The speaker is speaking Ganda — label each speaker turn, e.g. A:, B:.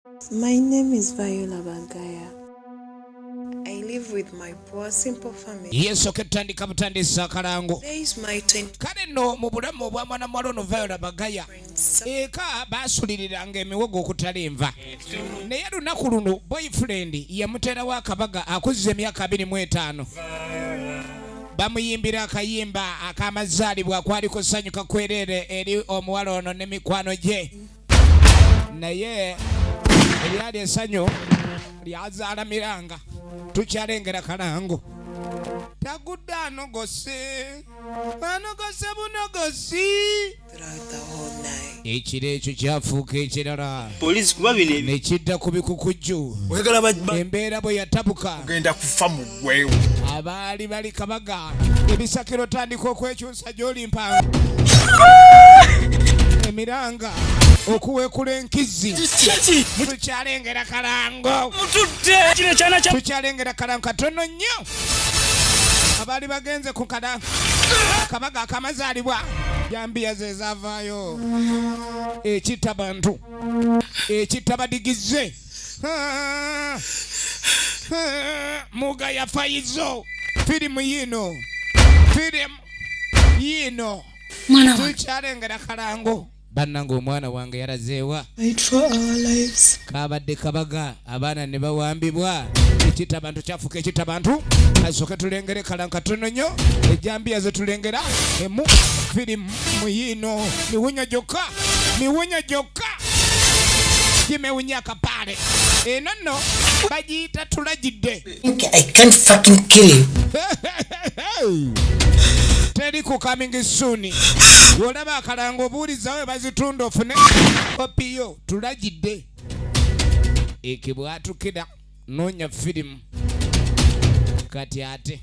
A: My name is Viola Bagaya. I live with my poor simple family.
B: Yesoke tutandika butandisa akalango.
A: There is my 20
B: Kale nno mu bulamu obwa mwana muwala ono Viola Bagaya,
A: friends.
B: eka baasuliriranga emiwogo okutala enva, naye lunaku luno boyfriend yamuteerawo akabaga. Akuzza emyaka 25, bamuyimbira akayimba ak'amazaalibwa. Kwaliko sanyuka kwereere eri omuwala ono ne mikwano gye, naye eryali essanyu lyazaala miranga. Tukyalengera kalango tagudde, anogose, anogose bunogosi.
A: Throughout the whole night.
B: Ekiro ekyo kyafuuka ekirala.
C: Poliisi kuba bino ebi
B: Ne kidda ku bikukujju.
D: Oyagala
B: Embeera bwe yatabuka,
D: genda kufa mu ggwewo.
B: Abaali bali kabaga ebisakiro tandika okwekyusa gy'oli mpango, emiranga okuweekula enkizi. Tukyalengera kalango.
C: Mutudde kino ekyana kya
B: Tukyalengera kalango katono nnyo. Abaali bagenze ku kada kabaga akamazaalibwa, jambiya ze zaavaayo, ekitta bantu, ekitta badigize. Ah, ah, muga yafayizo firimu yiino, firimu yiino.
E: Mwana wange.
B: Tukyalengera kalango. Bannange, omwana wange yalazeewa?
A: Fight for our lives.
B: Kabadde kabaga, abaana ne bawambibwa. Ekitta abantu kyafuuka ekitta bantu. Asooke tulengere kalango katono nnyo. Ejambiya ze tulengera emu firimu yiino, miwunyo gyokka, miwunyo gyokka gimewunya akapaale. Eno nno bagiyita Tulagidde.
F: I can't fucking kill you.
B: Teri ku coming soon. Olaba akalango, obuulizawe bazitunda ofune kopiyo. Tulagidde ekibwatukira. Noonya firimu kati ate.